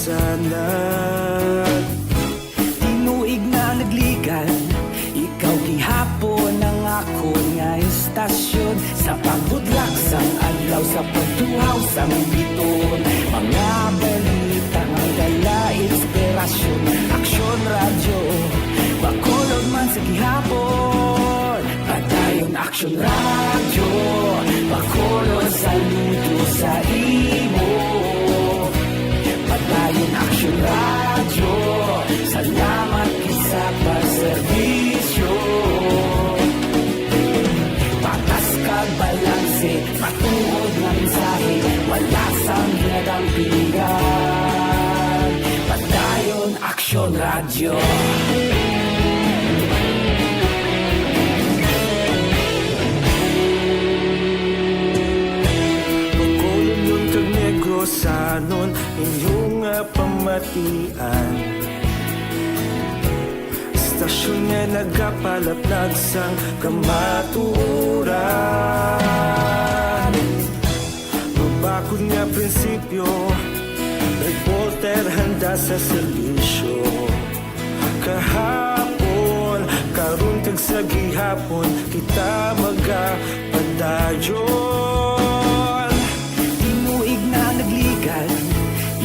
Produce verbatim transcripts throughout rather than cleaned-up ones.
Sana. Tinuig na nagligan, ikaw gihapon ang akon nga istasyon. Sa pagbudlak sang adlaw, sa pagtuhaw sang biton, mga balita nga dala inspirasyon. Aksyon Radyo, Bacolod man sa gihapon. Padayon Aksyon Radyo, Bacolod, saludo sa imo. Padayon Aksyon Radyo, salamat gid sa pagserbisyo. Patas kag balanse, matuod nga mensahe, wala sang ginadampigan. Padayon Aksyon Radyo. Bacolod kag Negrosanon, inyo nga pamatian. Istasyon nga nagapalaplag sang kamatuoran. Mabakod nga prinsipyo, reporter handa sa serbisyo. Kahapon, karon kag sa gihapon, kita magapadayon. Tinuig na nagligan,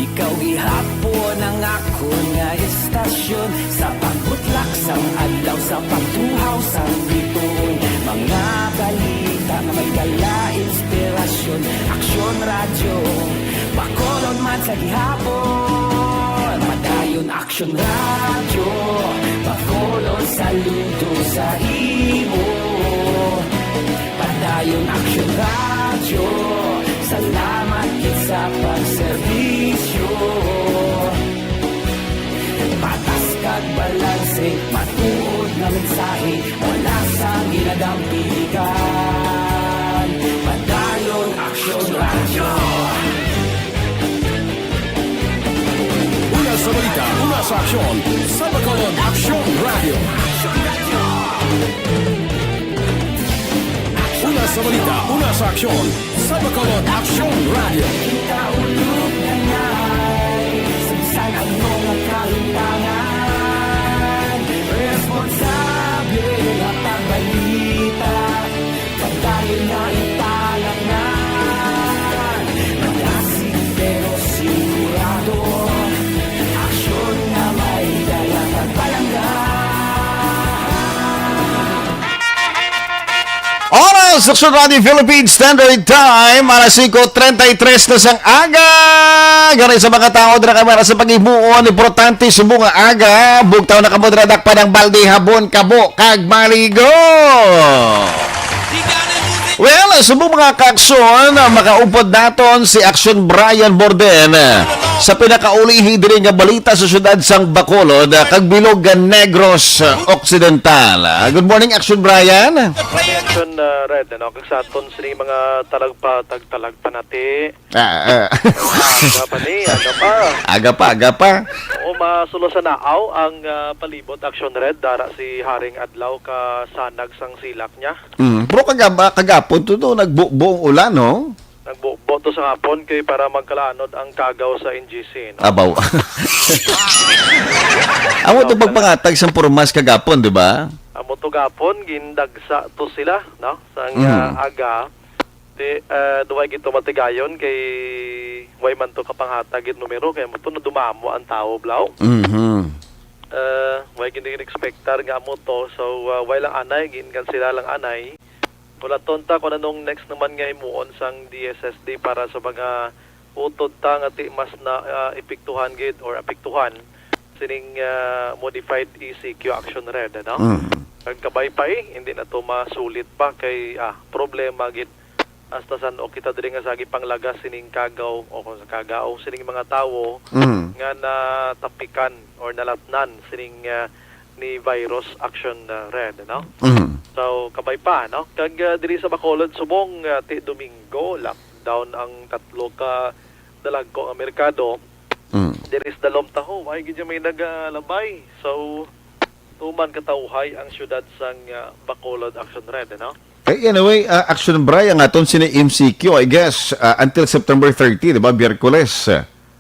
ikaw gihapon ang akon nga istasyon. Sa pagbutlak sang adlaw, sa pagtuhaw sang biton, mga balita nga may dala inspirasyon. Aksyon Radyo, Bacolod man sa gihapon. Padayon Aksyon Radyo, Bacolod, saludo sa imo. Padayon Aksyon Radyo, salamat gid sa pagserbisyo. Patas kag balanse, matuod nga mensahe, wala sang ginadampigan. Padayon Aksyon Radyo. Una sa balita, una sa aksyon, sa Bacolod Aksyon Radyo. Una sa balita, una sa aksyon, sa Bacolod Aksyon Radyo. Kita ulog na ngay, sa bisan ano nga kahimtangan, responsable nga pagbalita. Pagdayon na italaknan, malasig pero sigurado, aksyon nga may dala kag palangga. Oras, Aksyon Radio Philippines Standard Time, alas singko treinta y tres na sang aga. Gani sa mga tawo dira kay para sa paghimuon, importante subong nga aga. Bugtaw na kamo dira, dakpan ang balde, habon, kabo, kag maligo. Well, subong mga kaaksyon, ah, makaupod naton si Aksyon Brian Borden, ah, sa pinakaulihi diri nga balita sa siyudad sang Bacolod, ah, kag bilog nga Negros, ah, Occidental. Ah, good morning, Aksyon Brian. Aksyon, ah, Red, ano, kag sa aton sini mga talagpa, tagtalagpanati. Ah, ah. Aga pa ni, aga pa. Aga pa, aga pa. Oo, masulo sa naaw ang, ah, palibot, Aksyon Red, dara si Haring Adlaw ka sanag sang silak niya. Mm, pero kagaba-, kagapon to, to, nagbubo ang ulan, no? Nagbubo to sa hapon kay para magkalaanod ang kagaw sa N G C, no? Abaw. Amo to Abaw pala. Pagpangatag sang purmas kagapon, di ba? Amo to gapon, gindagsa to sila, no? Sang, Mm. ah, aga. Di, ah, duway gid to matigayon kay way man to kapanghatag gid numero kay amo to nadumamo ang tawo, blaw. Mhm. Ah, way gid gin-expectar nga amo to. So, ah, way lang anay, gin-cancela lang anay. Wala tonta kung anong next naman nga himuon sang D S S D para sa mga utod ta nga ti mas na, ah, epektuhan gid or apektuhan sining, ah, modified E C Q action red, ano? Mm. Kag kabay pa, eh, hindi na to masulit pa kay, ah, problema gid hasta san-o kita diri nga sa gipanglagas sining kagaw o kung sa kagaw sining mga tawo Mm. nga natapikan or nalatnan sining, ah, ni virus action, ah, red, no? Mm. So, kabay pa, no? Kag, ah, diri sa Bacolod, subong, ah, ti Domingo, lockdown ang tatlo ka dalagko nga merkado. Mm. Diri sa Dalom Tahob, ay gid may nagalabay. So, tuman katawhay ang siyudad sang, ah, Bacolod Action Red, no? Eh, anyway, ah, Action Bray, ang aton sini M C Q, I guess, ah, until September thirty, di ba? Biyerkules.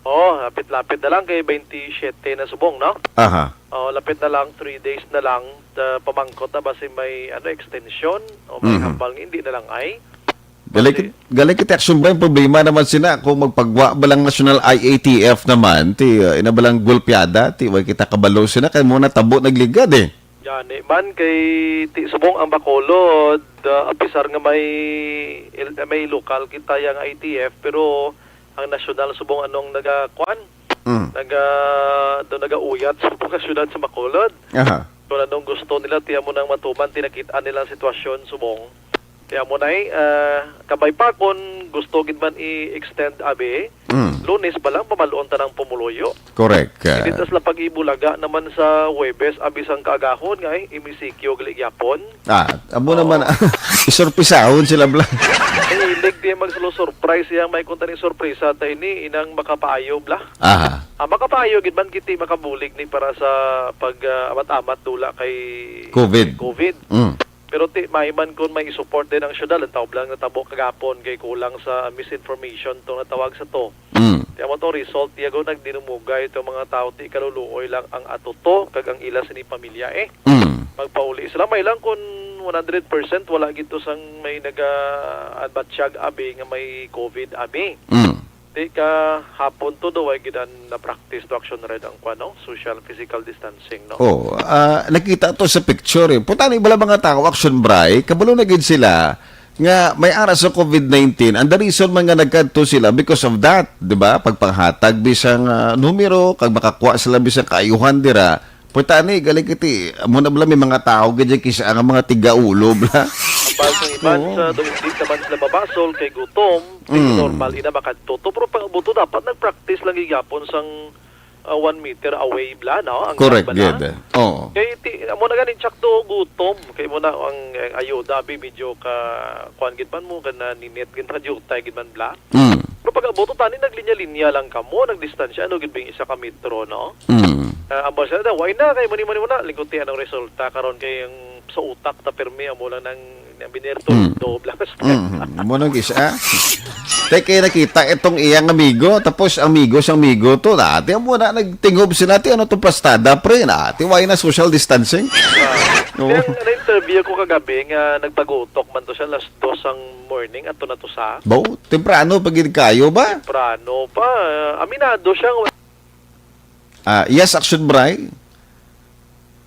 Oh, Lapit-lapit na lang kay twenty-seven na subong, no? Aha. Oh, lapit na lang, three days na lang, ah, pamangkot na ba si may, ano, extension o may Mhm. hambal nga hindi na lang ay? Gali Basi kit-, gali kita, Action Brian, problema naman sina kung magpagwa ba lang national I A T F naman, ti, ah, ina ba lang gulpiada, ti, wa kita kabalo sina, kay mo natabo nagligad eh. Gani man kay ti subong ang Bacolod, ah, apisar nga may il-, may lokal kita yang I T F, pero ang nasyonal subong anong nagakuan, Mm. naga-, do nagauyat subong ang syudad sa Bacolod. Aha. Kung anong gusto nila, ti amo nang matuman, ti nakit-an nila ang sitwasyon subong. Kaya mo na eh, ah, kabay pa kung gusto gid man i-extend abi, Mm. Lunes pa lang, pamaluon ta ng pumuluyo. Correct. Hindi tas lang pag-ibulaga naman sa Huwebes, abi sang kaagahon nga eh, M E C Q gali gyapon. Ah, amo Oo. naman, isurprisahon sila, bla. Ay, hilig di magsalo surprise yang may kunta ni surpresa ta ini, inang makapaayo, bla. Aha. Ah, makapaayo gid man kiti makabulig ni para sa pag, ah, amat-amat dula kay COVID. COVID. Mm. Pero ti, may man kun may isupport din ang syudad, ang tawag lang natabo kagapon kay kulang sa misinformation tong natawag sa to. Mm. Ti amo tong result, yago nagdinumugay itong mga tao, ti kaluluoy lang ang ato to, kag ang ila sini pamilya eh. Mm. Magpauli sila, may lang kun one hundred percent wala gid to sang may naga-, ah, batyag abi nga may COVID abi. Mm. Ti kahapon to daw ay gid ang na-practice to, Action Red, ang kuwan, no? Social physical distancing, no? Oh, ah, nakita to sa picture eh. Putani bala mga tao, Action Bray, kabalo na gid sila nga may ara sa COVID nineteen. And the reason man nga nagkadto sila because of that, di ba? Pagpanghatag bisang, ah, numero, kag makakuha sila bisang kaayuhan dira. Putani, gali kiti, amo na bala may mga tao gid kis-a nga mga tigaulo bala. Ang bal sang iban Oo. sa daw hindi naman sila mabasol kay gutom, di Mm. normal ina makadto to. Pero pag-abot to, dapat nag-practice lang gihapon sang, ah, one meter away bala, no? Ang Correct, bala. gid. Oo. Kay ti, amo na ganin, tsak to, gutom. Kay mo na ang, ang ayuda, abi, medyo ka, kuwan gid man mo, kana ninit gid, na diutay gid man bala. Mm. Pero pag-abot to, tani, naglinya-linya lang kamo, nagdistansya, ano gid ba yung isa ka metro, no? Mm. Ah, amo siya daw, why na? Kay mani-mani mo na, lingkod ti anong resulta karon kay ang sa utak ta pirmi, amo lang nang, nang binirto, Mm. doble lang sa Mm, amo nang gis-, ah. Tay, kay nakita itong iyang amigo, tapos amigo sang amigo to. Dati amo na nagtingob sila, ti ano to plastada, pre, na, ti why na social distancing? Ah, Oo. Kaya na-interview ko kagabi nga nagpagutok man to siya, alas dos ang morning, ato na to sa Bo, temprano pa gid kayo ba? Temprano pa. Aminado siya nga Ah, yes, Action Bray.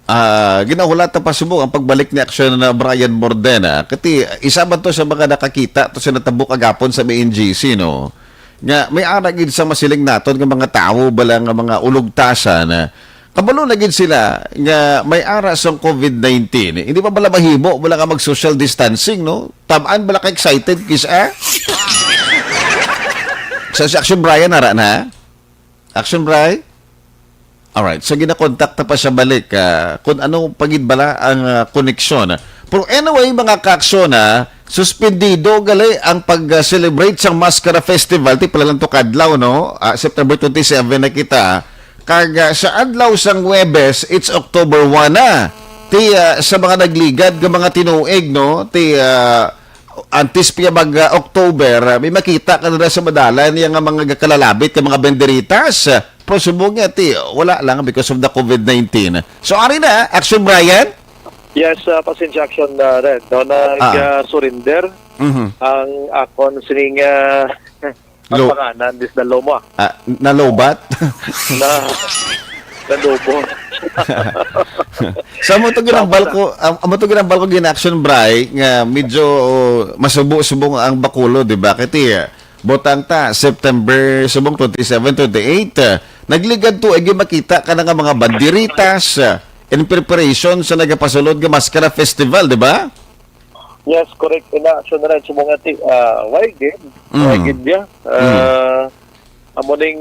Ah, ginahulat na pa subong ang pagbalik ni Action na Brian Mordena. Kati, isa man to sa mga nakakita to sa natabo kagapon sa M N G C, no? Nga may ara gid sa masiling naton nga mga tawo bala nga mga ulugtasan, ah, kabalo na gid sila nga may ara sang COVID nineteen. Hindi pa bala mahimo bala nga mag-social distancing, no? Tab-an bala ka excited, kis-a? So, si Action Brian, ara na? Action Bray? Alright, so ginakontak ta pa siya balik, ah, kung ano pa gid bala ang, ah, koneksyon. Pero anyway, mga kaaksyon, ah, suspendido gali ang pag-celebrate sang Maskara Festival, ti pala lang to kadlaw, no? Ah, September twenty-seven na kita. Kag, ah, sa adlaw sang Huwebes, it's October one na. Ti, ah, sa mga nagligad nga mga tinuig, no? Ti, ah, antes pa mag, ah, October, ah, may makita ka na sa madalan niya nga mga kalalabit ka mga banderitas. Ah, pero subong niya, ti, wala lang because of the COVID nineteen. So, ari na, Action Brian? Yes, ah, pasensya, Action, ah, Red. No, Ah. nag-surrender Mhm. ang akon sining, ah, Lo- ang panganan, dis na lomo, ah. Ah, nalobat? Na, nalobo. Sa amo to ginambal Tama na. ko, am-, amo to ginambal ko gin-action, Bray, nga medyo masubo-subong ang Bacolod, di ba? Kay, ah, butang ta, September, subong twenty-seven, twenty-eight, ah, nagligad to, ay makita ka na nga mga banderitas, ah, in preparation sa nagapasulod nga Maskara Festival, di ba? Yes, correct. Ina, action na rin. Subong nga ti, ah, why gid? Mm. Why gid niya? Mm. Ah, amo ning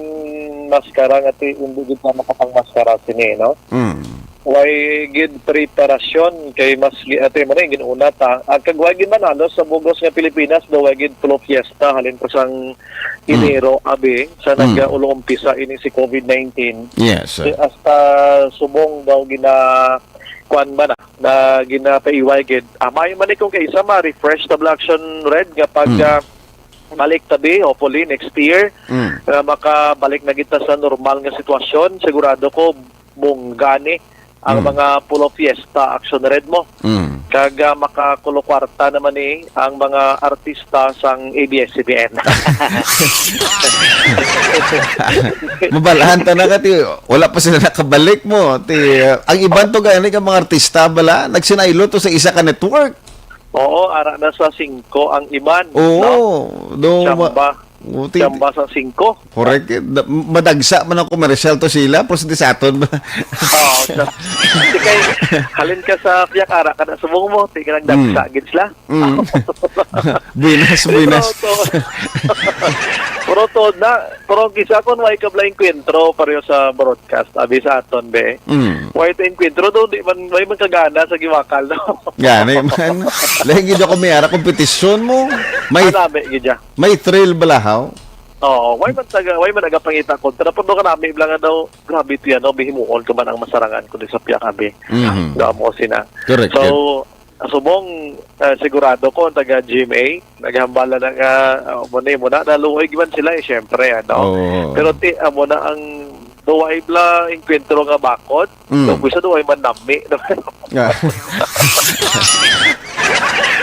maskara nga ti, hindi gid na makapangmaskara sini, no? Mm. Why gid preparasyon kay mas gi-, ate mo na yung ginuna ta. At kag why gid man halos sa bugos nga Pilipinas, do why gid full fiesta, halin pa sang Mm. Enero, abi, sa Mm. nag-ulo umpisa ini si COVID nineteen. Yes. Eh, hasta subong daw gina-, kuan ba na, na ginapaiway gid. Ah, maayo man ni kung kaisa ma-refresh ta bala, Action Red, nga pag, Mm. ah, balik tabi, hopefully next year, Mm. nga makabalik na kita sa normal nga sitwasyon. Sigurado ko, bungga ni ang Mm. mga Polo Fiesta, Action Red mo. Mm. Kag, ah, makakulo kwarta naman ni ang mga artista sang A B S C B N. Mabalhan ta na ka, ti, wala pa sila nakabalik mo. Ti, ah, ang iban to gani ka mga artista bala, nagsinaylo to sa isa ka network. Oo, ara na sa singko ang iban, Oo, no? Do, ma-, Chamba. Buti. Chamba sa singko. Correct. Da-, madagsa man ang komersyal to sila, pero sa aton ba? Oo, sa, di kay, halin ka sa piyak ara ka na subong mo, di ka nagdagsa Mm. gid sila. Mm. Buenas, Pero buenas. to, pero to na, pero kisa kung may kabla enkwentro pareho sa broadcast, abi sa aton, be. Mm. Way to enkwentro do, di man, way man kagana sa giwakal, no? Gani man. Lahi gid ako may ara kompetisyon mo. May, Anami gid ya. May thrill bala, haw? Oo, way man taga, way man nagapangita kontra, pero kanami lang nga daw, grabe to yan, no? Bihimuon ka man ang masarangan kundi sa piyak, abi. Mhm. Nga mo sina. Correct, So, good. Subong, ah, sigurado ko ang taga G M A, naghambala na nga, ah, mo na, mo na, naluoy man sila, eh, syempre, ano? Oo. Pero ti, amo na ang duway bla enkwentro nga bakod, Mm. so, gusto duway man nami. Ah.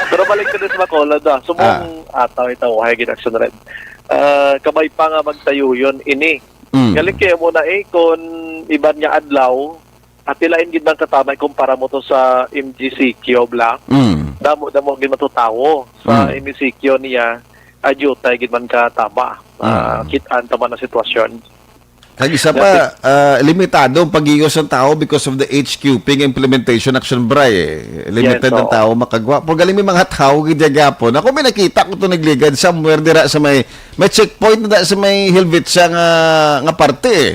Pero balik ko din sa Bacolod, ah. Subong, Ah. ataw, itaw, hay, gid Action Red. Ah, kabay pa nga magtayo yun, ini. Mm. Galing kayo mo na, eh, kung iban nga adlaw, at lain gid man katama, kumpara mo to sa M G C Q bla. Mm. Damo-damo gid man to tawo sa Mm. M G C Q niya, ay, jutay gid man katama. Ah, Mm. kit-an ta man ang sitwasyon. Kag isa Dati pa, ah, limitado ang pag-iwas ng tao because of the H Q P nga implementation, Action Bray, eh. Limited Yes, ang oo. tao makagwa. Pero galing may mga tao gid gyapon. Ako may nakita ko to nagligad somewhere dira sa may, may checkpoint na sa may Helvetia nga, nga parte, eh.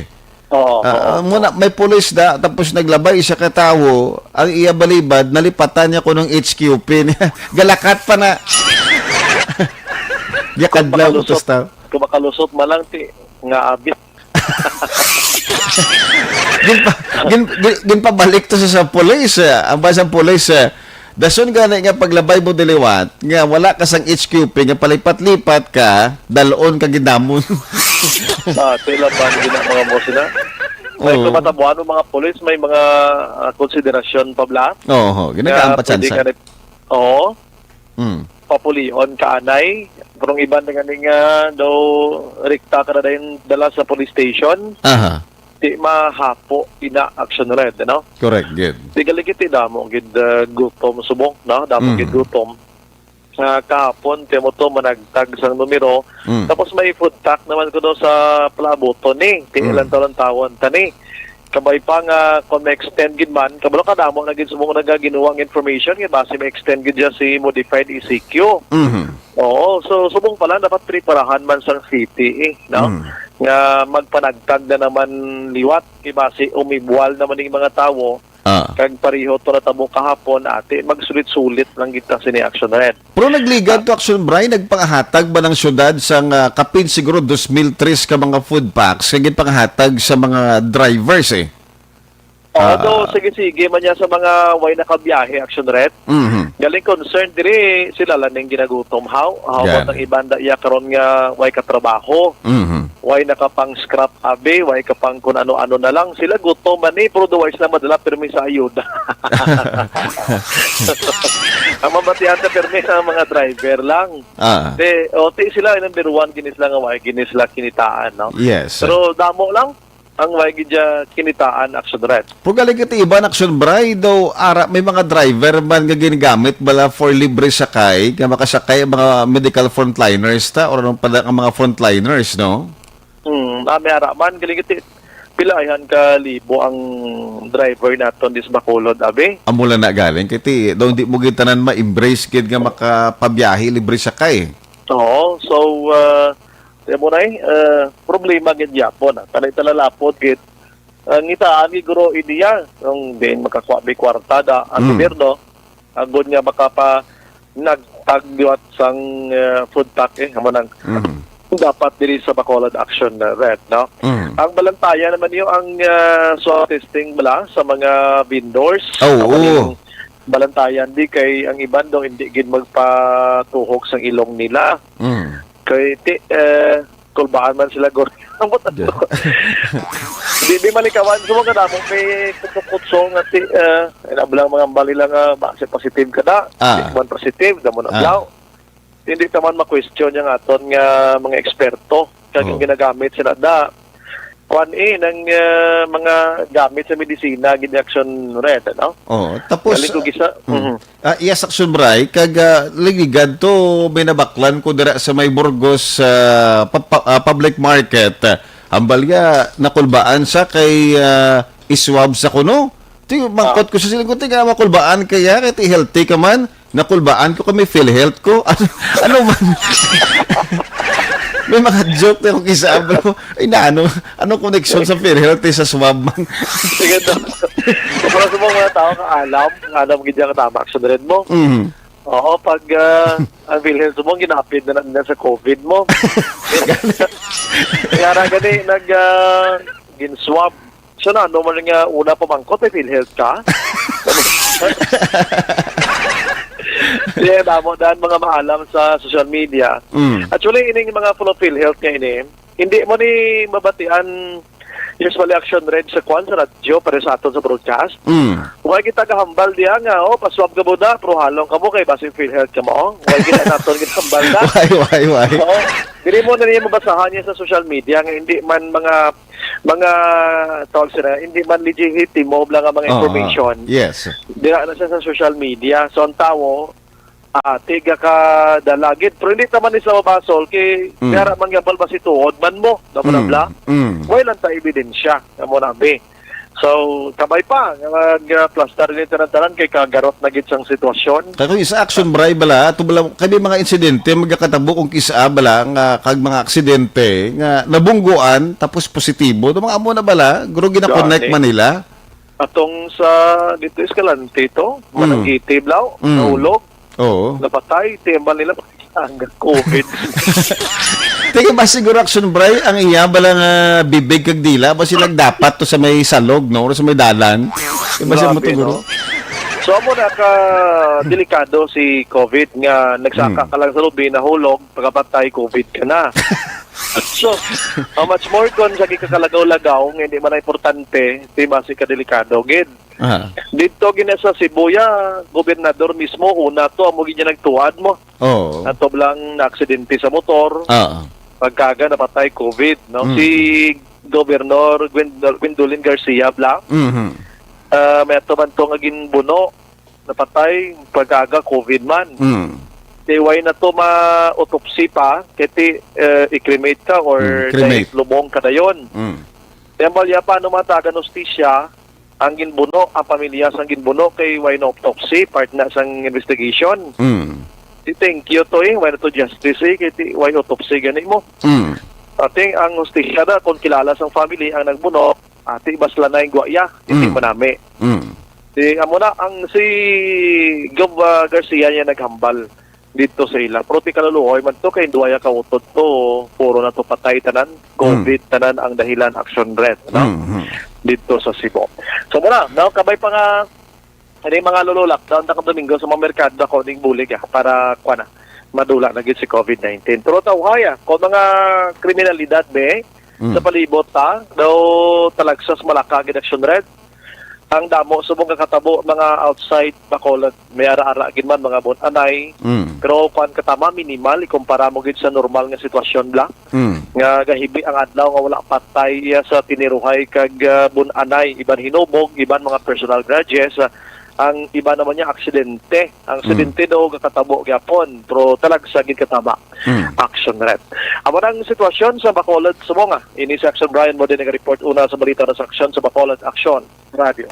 Oo, Ah, oo, muna, oo. may pulis da, tapos naglabay siya ka tawo, ang iya balibad, nalipatan niya kuno ang H Q P niya. Galakat pa na. Yakadlaw ko to Makalusot, sa tao. kung makalusot man lang, ti, nga abit. Ginpa-, gin-, gin-, ginpabalik to sa, sa pulis, eh. Ang ba sa pulis, eh, dason gani nga paglabay mo diliwat, nga wala ka sang H Q P, nga palipat-lipat ka, dalon ka gid namon. Ah, sila ba ang gina-, mga mo sila? May Oo. pamatabuan mo, mga pulis, may mga, ah, konsiderasyon pa bla? Oo, Nga ginagaan pa pwede tsansa. ka rin, oo. Mm. Papulihon ka anay. Pero ang iban na gani nga daw rikta ka na dayon dala sa police station. Aha. Di mahapo ina Action Red, no? Correct, gid. Di galing kiti damo gid, uh, gutom subong, no? Damo gid Mhm. gutom. Sa kahapon, ti mo to managtag sang numero. Mm. Tapos may food pack naman ko do sa palaabuton ni. Ti Mm. ilang taon tawon ta ni. Kabay pa nga kung ma-extend gid man, kabalo kadamo na gid subong nagaginuwang information nga basi ma-extend gid siya si modified E C Q. Mhm. Oo, so subong pa lang dapat preparahan man sang city, eh, no? Mm. Nga magpanagtag na naman liwat, kay basi umibwal naman ning mga tawo, Ah. kag pareho to natabo kahapon, ati, magsulit-sulit lang kita sini Action Red. Pero nagligad Ah. to, Action Bray, nagpangahatag ba ng syudad sang, ah, kapin siguro dos mil tres ka mga food packs, kag ginpangahatag sa mga drivers, eh? Oo, Ah. do, sige-sige man niya sa mga way nakabiyahe, Action Red. Mhm. Galing concern diri, sila lang ning ginagutom, haw? Haw, Gani. ang iban da iya karon nga way katrabaho. Mhm. Way nakapang scrap abi, way ka pang kun ano-ano na lang. Sila gutom man ni, pero duway sila madala pirmi sa ayuda. Ang mabatian ta pirmi sa mga driver lang. Ah. Ti, o, ti sila, number one, gini sila nga way, gini sila kinitaan, no? Yes. Pero damo lang ang way gid siya kinitaan, Action Red. Pero galing iti iban, Action Bray, daw ara may mga driver man nga ginagamit bala for libre sakay, nga makasakay ang mga medical frontliners ta, or anong pala ang mga frontliners, no? Hmm, ah, may ara man, galing iti, pila ayhan ka libo ang driver naton dis Bacolod, abi? Amo lang na galing, kay ti, daw hindi mo gid tanan ma-embrace gid nga makapabiyahe libre sakay. Oo, so, ah, di mo na eh, ah, problema gid yapon, ah. Tanay talalapod gid. Ang itaan gid guro idiya, kung di makakuha may kwarta da, ang Hmm. gobyerno, agod nga makapa nagtagwat sang, ah, food pack eh, amo nang Mhm. dapat diri sa Bacolod Action, ah, Red, no? Mhm. Ang Balantayan naman niyo ang, ah, swab testing bala sa mga vendors. Oh, Amo oo. ning Balantayan di kay ang iban daw hindi gid magpatuhok sang ilong nila. Mhm. Kay ti, eh, kulbaan man sila, guro. Ambot na. Yeah. Di, di malikawan. So, mga damo, may kutso-kutso nga ti, eh, ay, nablang mga hambal nila nga, base positive ka na. Ah. Di man positive, damo na Ah. blaw. Hindi naman ma-question yung aton nga mga eksperto. Kag ang Oh. ginagamit sila da, kwan eh, ng, eh, mga gamit sa medisina, gid Action Red, no? Oh, tapos, Galing ko gisa, mm. Mhm. Ah, yes, Action Bray, kag, ah, ligligad to, may nabaklan ko dira sa may Burgos, ah, pa-, pa-, ah, public market. Ang balya, nakulbaan sa kay, ah, iswab sa kuno. Ti, mangkot Ah. ko sa siling ko, "Ti, nga makulbaan kaya, kay ti healthy ka man." Nakulbaan ko kami PhilHealth ko. Ano, ano man? May mga joke na akong isa, bro. Ay, na ano? Ano connection sa PhilHealth eh, sa swab man? Sige, to. Para sa mga tao ka alam, alam gid yung tama, Action Red mo. Mhm. Oo, pag, ah, ang PhilHealth mo, ginapit na lang na sa COVID mo. Kaya na gani, nag, ah, gin-swab. So, na, ano man nga una pamangkot, may PhilHealth ka? Kaya damo daan mga maalam sa social media. Mm. Actually, ining mga full of PhilHealth nga ini, hindi mo ni mabatian usually Action Red sa kwan, sa radyo, para sa aton sa broadcast. Mm. Why kita kahambal diya nga, oh, paswab ka muna, pero halong ka mo kay basig PhilHealth ka mo. Why kita naton ginahambal na? Why, why, why? Oo. Dili mo na niya mabasahan niya sa social media nga hindi man mga, mga, tawag sila, hindi man legitimo lang ang mga Oo, information. Yes. Dira na siya sa social media. So, ang tao, ah, tiga ka dalagit. Pero hindi naman ni sa mabasol kay Mm. dara man nga bal ba si tuod man mo. Bla, bla, Mm, bla. Mm. Wala lang ta ebidensya. Nga mo na, be. So, kabay pa, nga mag-, ah, plastar ni tanan-tanan kay kagarot na gid sang sitwasyon. Kay kung isa Action Bray bala, ato bala, kay may mga insidente, magkakatabo kung kisa bala, nga kag mga aksidente, nga nabungguan, tapos positibo. Ito mga amo na bala, guro gina-connect Gani. man nila. Atong sa, dito Escalante to, Mm. Mananggiti, Blau, Mm. nahulog, Oo. napatay, timbal nila, ang COVID. Tingin ba siguro Action Bray, ang iya bala nga bibig kag dila, ba sila dapat to sa may salog, no? Or sa may dalan? Di ba siya Grabe, mo to, guro? no? So, amo na ka delikado si COVID nga nagsaka Mm. ka lang sa lubi, nahulog, pagkapatay, COVID ka na. So, how much more kung sa gikakalagaw-lagaw, nga hindi man na importante, di ba si kadelikado, gid? Ah. Dito gina sa Sibuya, gobernador mismo, una to, amo gid niya nagtuad mo. Oo. Ato lang na aksidente sa motor. Oo. Pagkaga napatay, COVID, no? Mm. Si Gobernador Gwendol-, Gwendolyn Garcia bla. Mhm. Ah, may ato man to nga ginbuno, napatay, pagkaga, COVID man. Mm. Kay why na to ma-autopsy pa, kay ti, eh, i-cremate ka or Mm, cremate. dahil lubong ka dayon. Mm. Kaya balya pa, ano, matagan hustisya, ang ginbuno, ang pamilya sang ginbuno, kay why no autopsy, part na sang investigation. Mm. Di thank you to eh, why na to justice eh, kay ti, why autopsy gani mo? Mm. Ating ang hustisya na, kung kilala sang family ang nagbuno, ati, basla na yung guwaya, hindi Mm. manami. Mm. Di, amo na, ang si Gov, ah, Garcia niya naghambal dito sa ila. Pero ti kaluluoy man to, kay duwaya ka utod to, puro na to patay tanan, Mm. COVID tanan ang dahilan, Action Red, no? Mm, mm. Dito sa Cebu. So, muna, no, kabay pa nga, ano yung mga lolo lockdown na Domingo sa mga merkado ako ding bulig, ah, para, kuwan na, madula na gid si COVID nineteen. Pero tawhay, ah, kung mga kriminalidad, be, Mm. sa palibot, ha, daw talagsas malaka gid, Action Red. Ang damo subong kakatabo mga outside Bacolod, may ara-ara gid man mga bun-anay. Mm. Pero kuan katama, minimal ikumpara mo gid sa normal nga sitwasyon bla. Mm. Nga gahibi ang adlaw nga wala patay, ah, sa tiniruhay kag, ah, bun-anay, iban hinubog, iban mga personal grudges, ah, ang iba naman niya aksidente. Ang Mm. aksidente daw kakatabo gyapon, pero talagsa gid katama. Mm. Action Red. Amo na ang sitwasyon sa Bacolod, Sumonga. Ini si Action Brian mo din nag-report una sa balita na sa Action sa Bacolod Action Radio.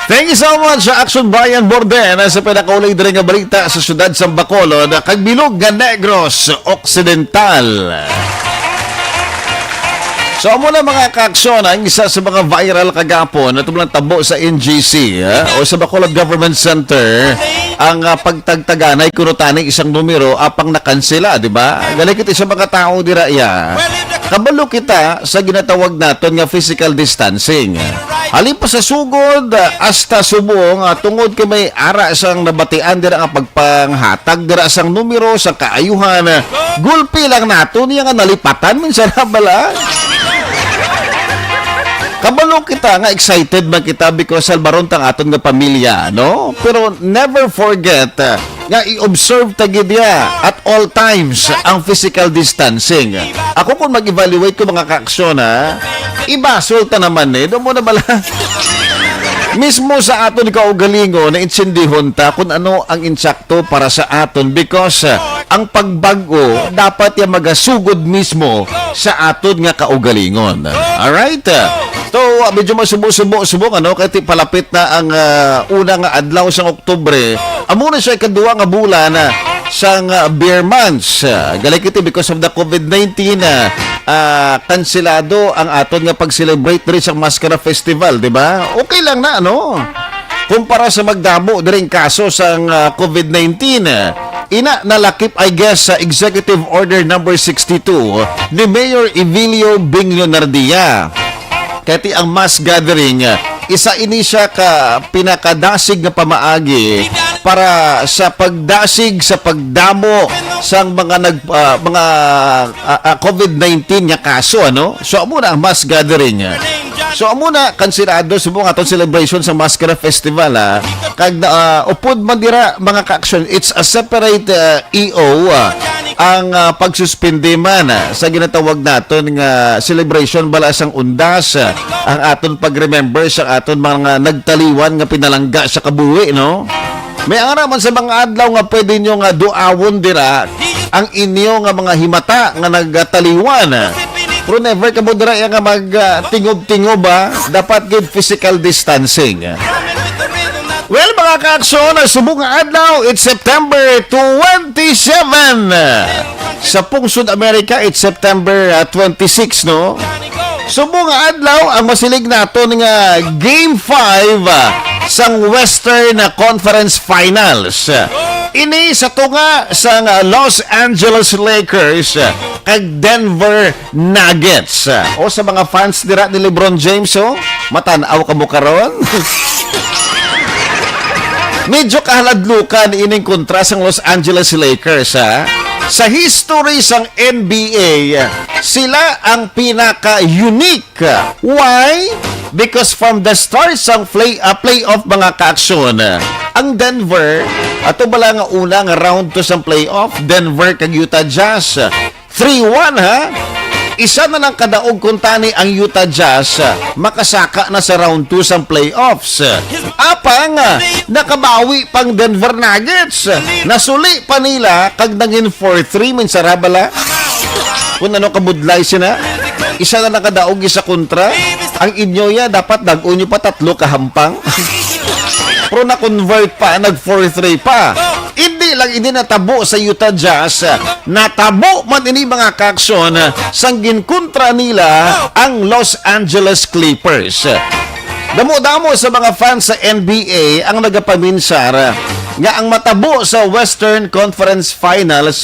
Thank you so much sa Action Brian Borden sa pinakaulay diri nga balita sa siyudad sa Bacolod kag bilog nga Negros Occidental. So, amo na, mga kaaksyon, ang isa sa mga viral kagapon na tumulang tabo sa N G C, ha? O sa Bacolod Government Center, ang, ah, pagtagtaganay kuno tani isang numero apang nakansela, di ba? Galing kita sa mga tao dira, ya. Kabalo kita sa ginatawag naton nga physical distancing. Halin pa sa sugod, ah, hasta subong, ah, tungod kay may ara sang nabatian dira nga pagpanghatag dira sang numero sa kaayuhan, ah, gulpi lang nato niya nga nalipatan man sa bala. Kabalo kita nga excited man kita because salbaron tang aton nga pamilya, no? Pero never forget, ah, nga i-observe ta gid niya at all times ang physical distancing. Ako, kung mag-evaluate ko, mga kaaksyon, ha, ibasol ta naman, eh. Doon mo na bala. Mismo sa aton kaugalingon, naintsindihon ta kung ano ang insakto para sa aton, because, ah, ang pagbag-o dapat ya magasugod mismo sa aton nga kaugalingon. Alright? So, medyo masubo-subo-subong, ano, kay ti palapit na ang, ah, una nga adlaw sang Oktubre. Amo na siya ikaduha nga bulan, ah, sang, ah, beer months. Ah, gali kita because of the COVID nineteen, ah, ah, kanselado ang aton nga pag-celebrate diri sa Mascara Festival, di ba? Okay lang na, ano? Kumpara sa magdamo diri ang kaso sang, ah, COVID nineteen. Ina, nalakip, I guess, sa Executive Order Number sixty-two ni Mayor Evilio Bing Leonardia. Kay ti ang mass gathering, ah, isa ini siya ka pinakadasig nga pamaagi para sa pagdasig sa pagdamo sang mga nag-, ah, mga, ah, ah, COVID nineteen nga kaso, ano? So, amo na ang mass gathering. So, amo na, kanselado subong aton celebration sa Mascara Festival, ah. Kag, ah, upod man dira, mga ka-aksyon, it's a separate, ah, E O, ah, ang, ah, pagsuspindi man, ah, sa ginatawag naton nga celebration bala sang undas, ah, ang aton pag-remember sa aton mga nagtaliwan nga pinalangga sa kabuhi, no? May ara man sa mga adlaw nga pwede nyo nga duawon dira ang inyo nga mga himata nga nagtaliwan. Pero never kamo dira ya nga mag, ah, tingob-tingob, ah. Dapat gid physical distancing. Well, mga ka-aksyon, subong nga adlaw, it's September twenty-seven. Sa pungsod Amerika, it's September, ah, twenty-six, no? Subong nga adlaw ang masiling naton nga Game five, ah, sang Western, ah, Conference Finals. Ini sa tunga sang, ah, Los Angeles Lakers, ah, kag Denver Nuggets. Ah, o sa mga fans dira ni LeBron James, oh, matan-aw kamo karon. Medyo kahaladlukan ining kontra sang Los Angeles Lakers, ha? Sa history sang N B A, sila ang pinaka-unique. Why? Because from the start sang play, ah, playoff, mga kaaksyon, ang Denver, ato bala nga una nga round two sang playoff, Denver kag Utah Jazz, three one, ha? Isa na lang kadaog kuntani ang Utah Jazz, ah, makasaka na sa round two sang playoffs. Apang, ah, nakabawi pang Denver Nuggets. Nasuli pa nila kag nangin four three, man sara bala. Kung ano kabudlay sina, isa na lang kadaog, isa kontra. Ang inyo ya, dapat dag-o nyo pa tatlo ka hampang. Pero na-convert pa, nag four three pa. Hindi lang ini natabo sa Utah Jazz, natabo man ini, mga kaaksyon, sang ginkontra nila ang Los Angeles Clippers. Damo-damo sa mga fans sa N B A ang nagapaminsar nga ang matabo sa Western Conference Finals,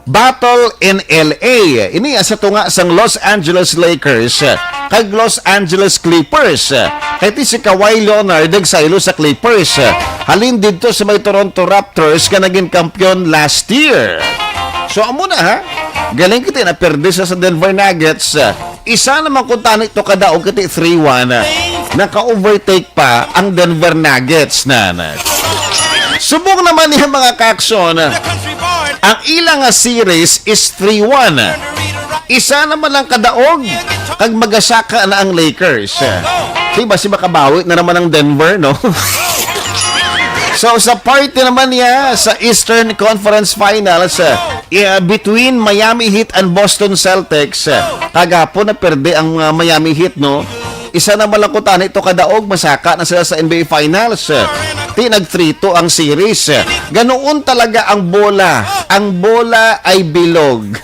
battle in L A. Ini sa tunga sang Los Angeles Lakers kag Los Angeles Clippers. Kay ti si Kawhi Leonard nagsaylo sa Clippers. Halin didto sa may Toronto Raptors nga naging kampiyon last year. So, amo na, ha? Galing kita na perde sa, sa Denver Nuggets. Isa naman kuntani to kadaog kay ti three one. Naka-overtake pa ang Denver Nuggets na, na. Subong naman niya, mga kaaksyon, ang ilang nga series is three one. Isa naman lang kadaog, kag magasaka na ang Lakers. Di ba si makabawi na naman ang Denver, no? So, sa party naman niya sa Eastern Conference Finals, uh, between Miami Heat and Boston Celtics, uh, kagapon na perde ang, uh, Miami Heat, no? Isa naman lang kuntani to kadaog, masaka na sila sa N B A Finals. Ti nag three two ang series. Ganoon talaga ang bola. Ang bola ay bilog.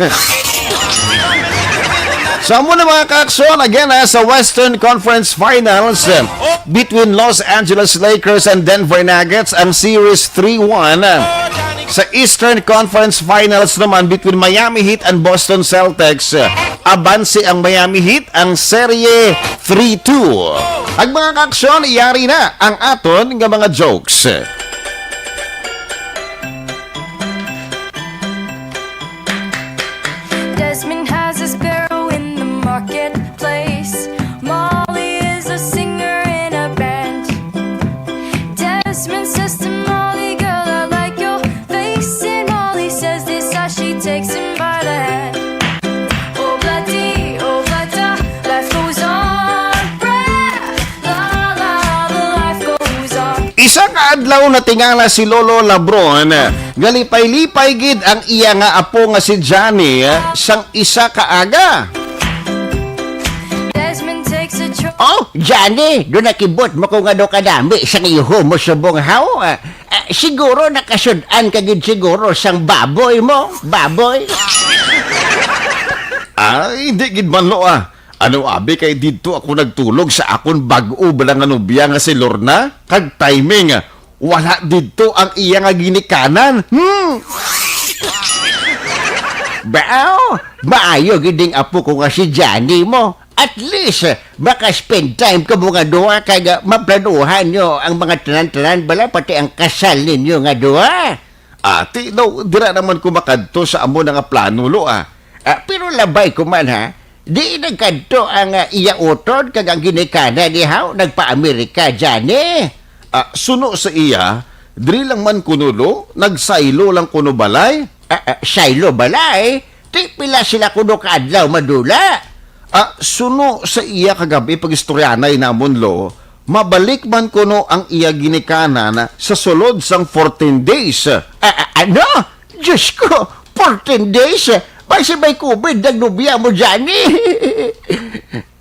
So, amo na, mga kaaksyon, again, ha, sa Western Conference Finals, between Los Angeles Lakers and Denver Nuggets, ang series three one. Sa Eastern Conference Finals naman, between Miami Heat and Boston Celtics, Abanse ang Miami Heat, ang serye three two. Ang mga kaaksyon, yari na ang aton nga mga jokes. Desmond has a sparrow in the marketplace. Molly is a singer in a band. Desmond says to Molly, "Girl, I like your face." And Molly says this as she takes him by the hand. Oh, bloody, oh, bloody, life goes on. Brah, la, la, la, life goes on. Isa ka adlaw natingala si Lolo Labron, galipay-lipay gid ang iya nga apo nga si Johnny sang isa ka aga. Desmond takes a try. Oh, Johnny, do nakibot mo ko nga do kadami sang iho mo subong haw? Ah, ah, siguro nakasud-an ka gid siguro sang baboy mo, baboy. Ay, di gid man, Lo, ah. Ano abi kay didto ako nagtulog sa akon bag-o bala nga nobya nga si Lorna? Kag timing, wala didto ang iya nga ginikanan. Hmm. Bao, maayo gid ding apo ko nga si Johnny mo. At least, maka-spend time kamo nga duha kag ah, maplanuhan nyo ang mga tanan-tanan bala pati ang kasal ninyo nga duha. Ati, no, dira naman ko makadto sa amo na nga plano, Lo, ah. Ah, pero labay ko man, ha, di nagkadto ang ah, iya utod kag ang ginikanan ni Haw nagpa-Amerika, Johnny. Ah, suno sa iya, diri lang man kuno, Lo, nagsaylo lang kuno balay. Ah, ah, saylo balay? Ti pila sila kuno ka adlaw madula? Ah, suno sa iya kagabi pag-istoryanay namon, Lo, mabalik man kuno ang iya ginikanan sa sulod sang fourteen days. Ah, ah, ano? Diyos ko, fourteen days? Basi may COVID ang nobya mo, Johnny.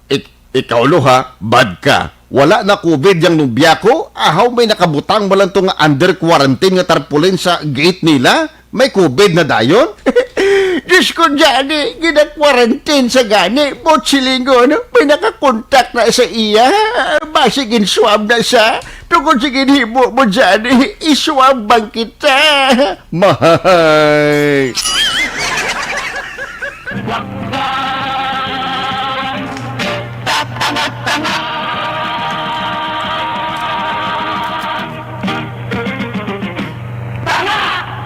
Ik- ikaw, Lo, ha? Bad ka. Wala na COVID yang nobya ko. Ahaw may nakabutang mo lang to nga under quarantine nga tarpaulin sa gate nila. May COVID na dayon? Diyos ko, Johnny, gina-quarantine sa gani. Buot silingon, may nakakontak na sa iya. Basi ginswab na siya. Tungod sa ginhimo mo, Johnny, iswab bang kita? Mahay!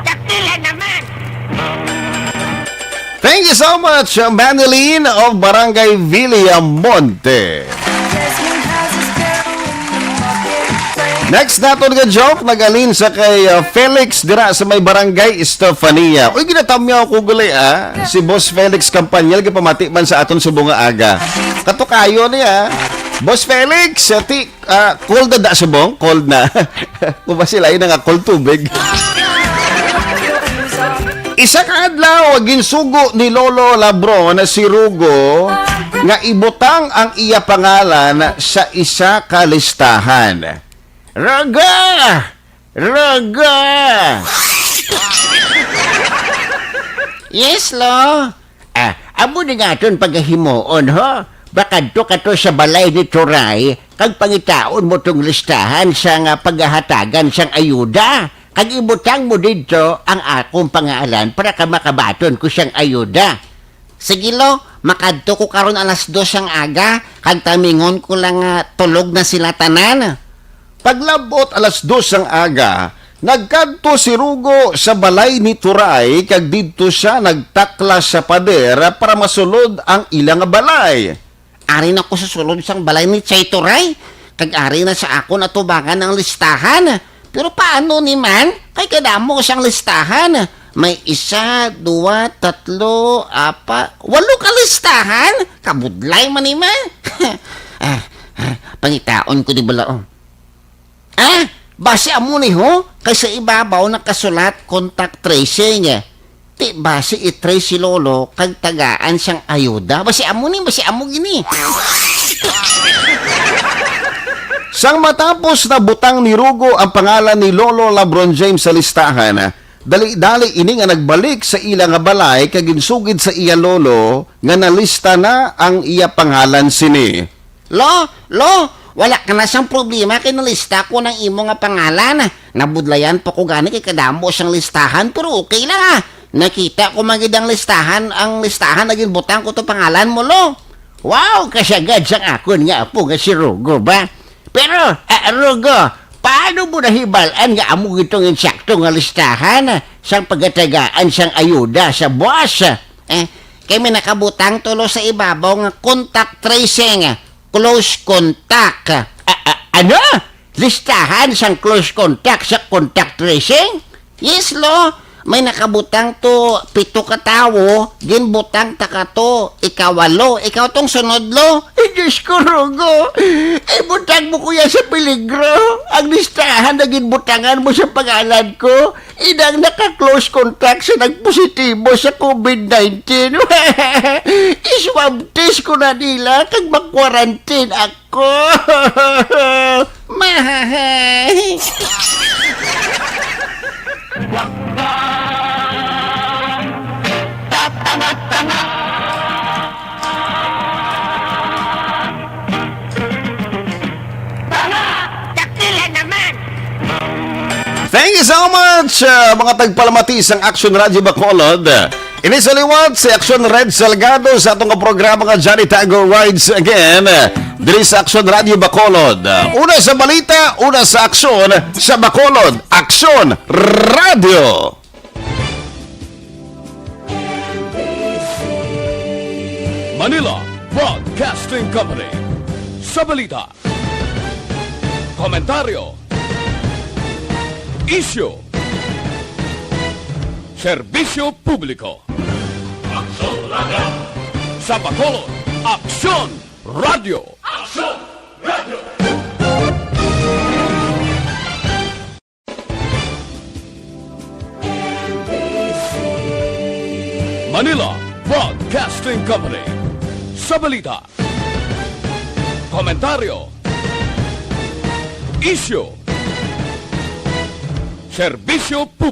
Dakila naman! Thank you so much, Manilyn of Barangay Villamonte. Next naton nga joke, nagalin sa kay uh, Felix dira sa may Barangay Estefania. Uy, ginatamyaw ko gali, ah. Si Boss Felix Campanyal, gipamati man sa aton subong nga aga. Katukayo niya. Boss Felix, ti, ah, cold na da subong? Cold na. Kung ba sila yun nga cold tubig? Isa ka adlaw, ginsugo ni Lolo Labron si Rugo nga ibutang ang iya pangalan sa isa ka listahan. Rugo! Rugo! Yes, lo. Ah, amo ni nga aton pagahimuon, ho? Makadto ka to sa balay ni Turay, kag pangitaon mo tong listahan sa nga pagahatagan sang ayuda, kag ibutang mo didto ang akong pangalan para ka makabaton ko sang ayuda. Sige, lo, makadto ko karon alas dos sang aga, kag tamingon ko lang nga tulog na sila tanan. Paglabot alas dos sang aga, nagkadto si Rugo sa balay ni Turay kag didto sia nagtaklas sa pader para masulod ang ila nga balay. Ari na ko sa sulod sang balay ni Chay Turay, kag ari na sa akon atubangan ang listahan. Pero paano ni man? Kay kadamo sang listahan. May isa, duwa, tatlo, apa, walo ka listahan. Kabudlay man ni man. Ah, ah, pangitaon ko di bala, oh. Ah, basi amo ni ho, kay sa ibabaw nakasulat contact tracing. Ti basi i-trace si lolo kag tagaan sang ayuda. Basi amo ni, basi amo gini. Sang matapos na butang ni Rugo ang pangalan ni Lolo Labron James sa listahan, dali-dali ini nga nagbalik sa ila nga balay kag ginsugid sa iya lolo nga nalista na ang iya pangalan sini. Lo, lo, wala ka na sang problema kay nalista ko ng imo nga pangalan. Nabudlayan pa ko gani kay kadamo sang listahan, pero okay lang, ah. Nakita ko man gid ang listahan, ang listahan nga ginbutang ko to pangalan mo, lo. Wow, kasagad sang akon nga apo nga si Rugo ba? Pero, ah, Rugo, paano mo nahibal-an nga amo gid tong insakto nga listahan, ah, sang pagatagaan sang ayuda sa boss? Eh, kay may nakabutang tulo sa ibabaw nga contact tracing, close contact. Ah, ah, ano? Listahan sang close contact sa contact tracing? Yes, lo. May nakabutang to pito ka tawo, ginbutang ta ka to ikawalo. Ikaw tong sunod, lo. Ay, Diyos ko, Rugo. Ibutang mo ko yan sa peligro. Ang listahan nga ginbutangan mo sa pangalan ko, inang naka-close contact sa nagpositibo sa covid nineteen. I-swab test ko na nila kag ma-quarantine ako. Mahay. Dakila naman! Thank you so much, uh, mga tagpalamati sang Action Radio Bacolod. Ini sa liwat si Action Red Salgado sa atong programa nga Johnny Tango Rides Again, diri sa Action Radio Bacolod. Una sa balita, una sa aksyon sa Bacolod. Action Radio. Manila Broadcasting Company. Sa balita, komentaryo, isyu, serbisyo publiko. Aksyon Radio. Sa Bacolod, Aksyon Radio. Aksyon Radio. Manila Broadcasting Company. Sa balita, komentaryo, isyu, serbisyo publiko.